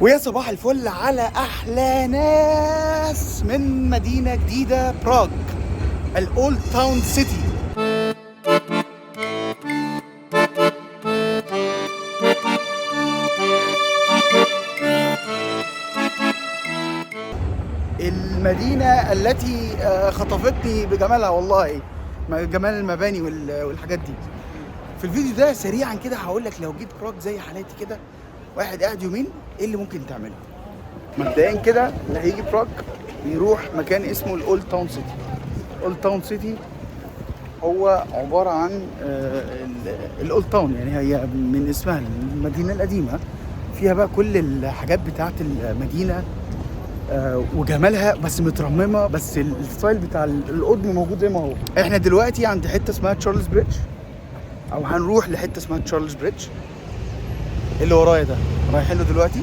ويا صباح الفل على احلى ناس من مدينة جديدة براغ، ال old town city. المدينة التي خطفتني بجمالها والله، جمال المباني والحاجات دي. في الفيديو ده سريعا كده هقول لك لو جيت براغ زي حالاتي كده، واحد قاعد يومين، ايه اللي ممكن تعمله؟ مبدئيا كده اللي هيجي براغ بيروح مكان اسمه ال old town city. ال old town city هو عبارة عن ال old town، يعني هي من اسمها المدينة القديمة، فيها بقى كل الحاجات بتاعت المدينة وجمالها، بس مترممه، بس ال style بتاع القدم موجود زي ما هو. احنا دلوقتي عند حتة اسمها Charles Bridge، او هنروح لحته اسمها Charles Bridge اللي ورايا ده، رايحين له دلوقتي.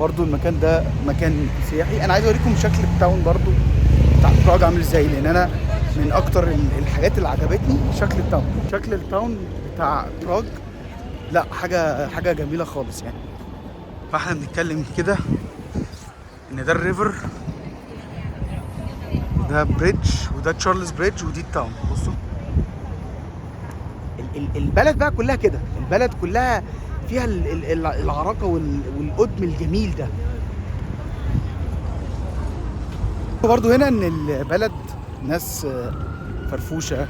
برضو المكان ده مكان سياحي. انا عايز اوريكم شكل ال town برضو بتاع براغ عامل ازاي، لان انا من اكتر الحاجات اللي عجبتني شكل ال town. شكل ال town بتاع براغ لا حاجة جميلة خالص يعني. فاحنا بنتكلم كده ان ده ال river، ده bridge، وده Charles Bridge، ودي ال town. بصوا البلد بقى كلها كده، البلد كلها فيها العراقه والقدم الجميل ده. برضو هنا ان البلد ناس فرفوشه،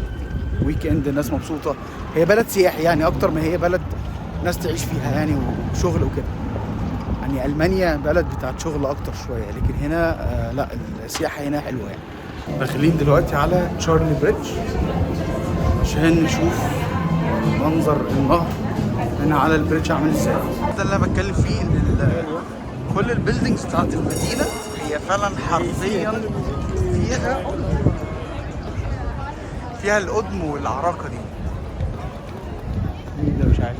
weekend ناس مبسوطة. هي بلد سياحي يعني اكتر ما هي بلد ناس تعيش فيها يعني وشغل وكده. يعني المانيا بلد بتاعت شغل اكتر شوية، لكن هنا لا، السياحة هنا حلوة يعني. داخلين دلوقتي على Charles Bridge عشان نشوف منظر النهر من على ال bridge عامل ازاي. ده اللي انا بتكلم فيه، ان كل ال buildings بتاعت المدينة هي فعلا حرفيا فيها القدم والعراقه دي. مين ده مش عارف،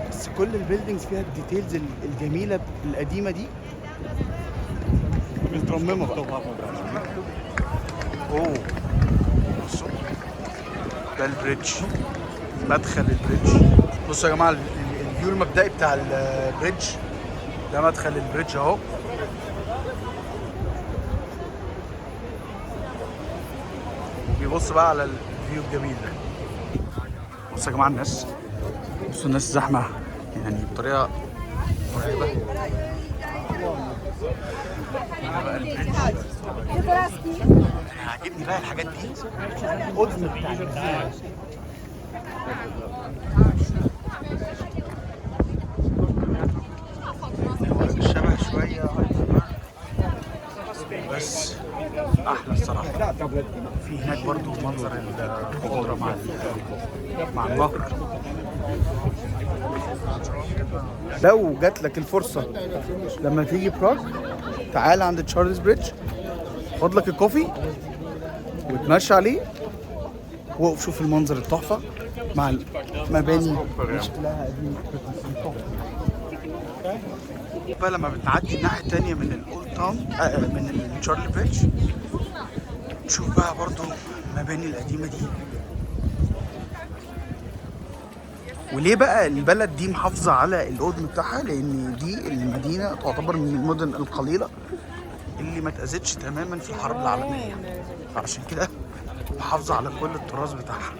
بس كل ال buildings فيها ال details الجميلة القديمة دي مترممه بقى. اوه بصوا ده ال bridge، مدخل ال bridge. بصوا يا جماعة ال view المبدئي بتاع ال bridge ده، مدخل ال bridge اهو. بيبص بقى على ال view الجميل ده. بصوا يا جماعة الناس، بصوا الناس زحمة يعني بطريقة مرعبة. ده بقى ال bridge. انا عاجبني بقى الحاجات دي، القدم بتاع المدينة. هو شبه شوية بس احلى الصراحة. في هناك برضو منظر الخضرة مع النهر. لو جات لك الفرصة لما تيجي براغ، تعال عند Charles Bridge، خد لك ال coffee وتمشى عليه، وقف شوف المنظر التحفة مع المباني اللي شكلها قديم تحفة. بقى لما بتعدي الناحية التانية من ال old town، من ال Charles Bridge، تشوف بقى برضو المباني القديمة دي. وليه بقى البلد دي محافظة على القدم بتاعها؟ لأن دي المدينة تعتبر من المدن القليلة اللي ما اتأذتش تماما في الحرب العالمية، فعشان كده محافظة على كل التراث بتاعها.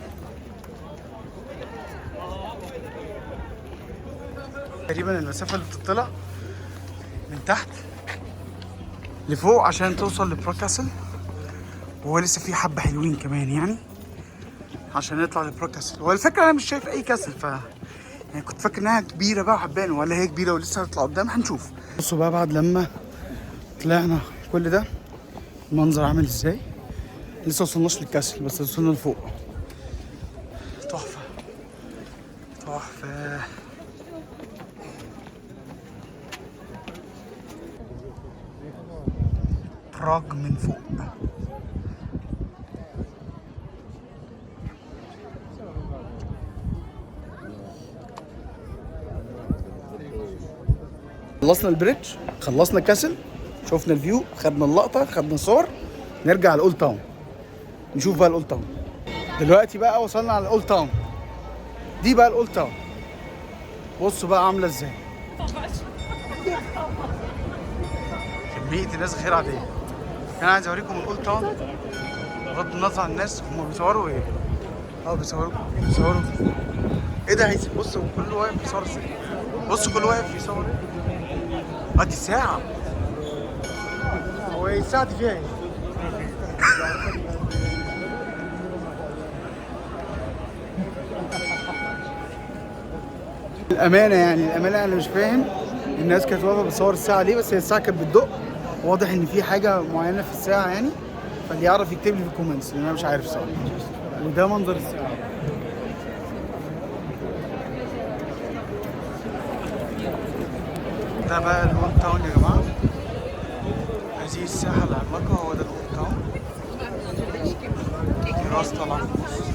تقريبا المسافة اللي بتطلع من تحت لفوق عشان توصل ل Prague Castle، وهو لسه في حبة حلوين كمان يعني عشان نطلع ل Prague Castle. هو الفكرة أنا مش شايف أي castle، ف يعني كنت فاكر إنها كبيرة بقى وحبان، ولا هي كبيرة ولسه هتطلع قدام، هنشوف. بصوا بقى بعد لما طلعنا كل ده المنظر عامل ازاي. لسه وصلناش لل castle بس وصلنا لفوق. تحفة تحفة. براغ من فوق. خلصنا ال bridge، خلصنا castle، شفنا ال view، خدنا اللقطة، خدنا صور. نرجع ال old town، نشوف بقى ال old town. دلوقتي بقى وصلنا على ال old town. دي بقى ال old town. بصوا بقى عاملة ازاي. كمية الناس غير عادية. انا عايز اوريكم ال old town بغض النظر عن الناس، هم بيصوروا ايه؟ بيصوروا بيصوروا ايه ده؟ عايز بصوا كله واقف بيصور ازاي؟ بصوا كله واقف بيصور ايه؟ دي ساعة. هو ايه الساعة دي فيها ايه؟ الأمانة يعني الأمانة أنا مش فاهم الناس كانت واقفة بتصور الساعة ليه، بس هي الساعة كانت بتدق، واضح إن في حاجة معينة في الساعة يعني، فاللي يعرف يكتب لي في ال comments لأن أنا مش عارف الصراحة. وده منظر الساعة. ده بقى ال old town يا جماعة، هذه الساحة العملاقة هو ده ال old town. في راس طالعة في النص.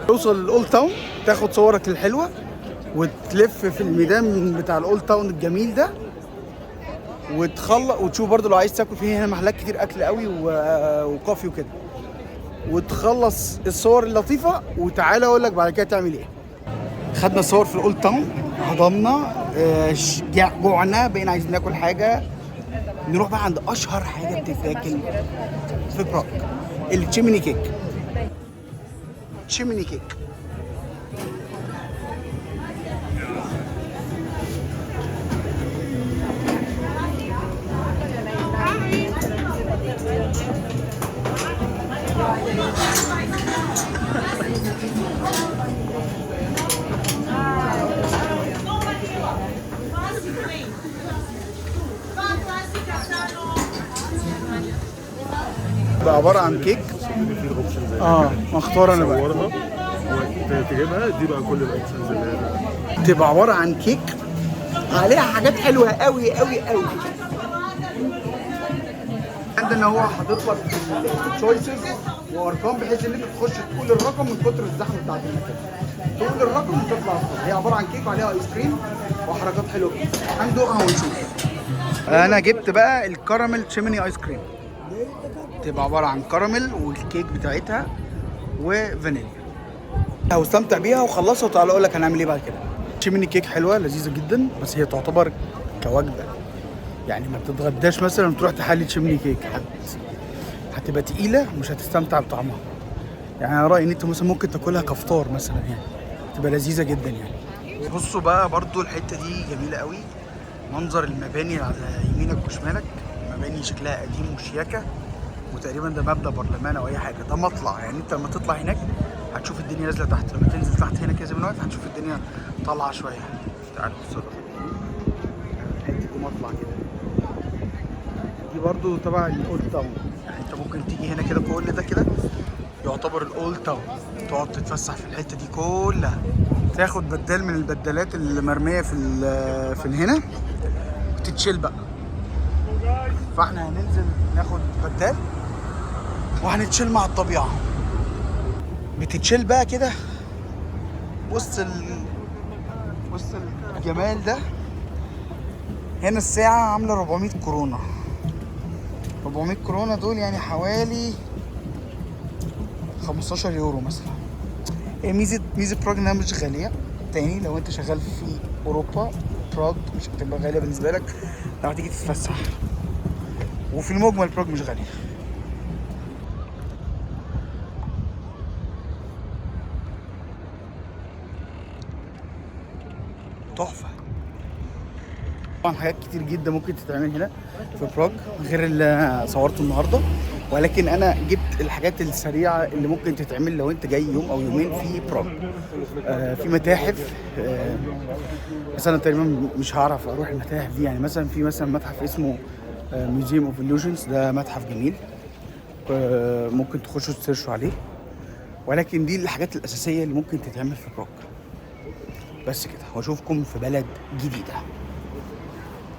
توصل لل old town، تاخد صورك الحلوة وتلف في الميدان بتاع ال old town الجميل ده، وتخلص وتشوف برضو لو عايز تاكل فيه هنا محلات كتير اكل قوي و coffee وكده، وتخلص الصور اللطيفة وتعالى اقول لك بعد كده تعمل ايه. خدنا صور في ال old town، هضمنا، جوعنا، بقينا عايزين ناكل حاجة. نروح بقى عند اشهر حاجة بتتاكل في براغ، ال chimney cake. chimney cake بقى عبارة عن كيك. في ال options مختار انا بقى تصورها وتجيبها، دي بقى كل ال options اللي هي تبقى عبارة عن كيك عليها حاجات حلوة قوي قوي قوي. عندنا هو حاطط لك choices وارقام بحيث ان انت تخش تقول الرقم من كتر الزحمة بتاعت المكان، تقول الرقم وتطلع الصورة. هي عبارة عن كيك وعليها ايس كريم وحركات حلوة كده. هندوقها ونشوف. انا جبت بقى ال caramel chimney ice cream، تبقى عبارة عن كراميل والكيك بتاعتها وفانيليا. هستمتع بيها وخلصها وتعالى اقول لك هنعمل ايه بعد كده. chimney cake حلوة لذيذة جدا، بس هي تعتبر كوجبه يعني، ما بتتغداش مثلا وتروح تحلي chimney cake، هتبقى تقيلة ومش هتستمتع بطعمها. يعني انا رايي ان انت مثلا ممكن تاكلها كفطار مثلا، يعني تبقى لذيذة جدا يعني. بصوا بقى برضو الحتة دي جميلة قوي، منظر المباني على يمينك وشمالك، مباني شكلها قديم وشياكه، وتقريبا ده مبنى برلمان او اي حاجة، ده مطلع يعني. انت لما تطلع هناك هتشوف الدنيا نازله تحت، لما تنزل تحت هنا كده زي ما انا واقف هتشوف الدنيا طالعه شوية. تعالوا بصوا الحتة دي مطلع كده، دي برضو تبع ال old town يعني. انت ممكن تيجي هنا كده، كل ده كده يعتبر ال old town، تقعد تتفسح في الحتة دي كلها، تاخد بدال من البدلات اللي مرمية في هنا وتتشيل بقى. فاحنا هننزل ناخد بدال وهنتشيل مع الطبيعة. بتتشيل بقى كده وسط وسط الجمال ده. هنا الساعة عاملة 400 كورونا، 400 كورونا دول يعني حوالي 15 يورو مثلا. هي ميزة براغ انها مش غالية. تاني لو انت شغال في اوروبا براغ مش هتبقى غالية بالنسبة لك لو هتيجي تتفسح، وفي المجمل براغ مش غالية. تحفة. طبعا حاجات كتير جدا ممكن تتعمل هنا في براغ غير اللي صورته النهارده، ولكن انا جبت الحاجات السريعة اللي ممكن تتعمل لو انت جاي يوم او يومين في براغ. في متاحف، بس انا تقريبا مش هعرف اروح المتاحف دي يعني. مثلا في متحف اسمه Museum of Illusions، ده متحف جميل، ممكن تخشوا تسيرشوا عليه. ولكن دي الحاجات الاساسية اللي ممكن تتعمل في براغ. بس كده، واشوفكم في بلد جديدة.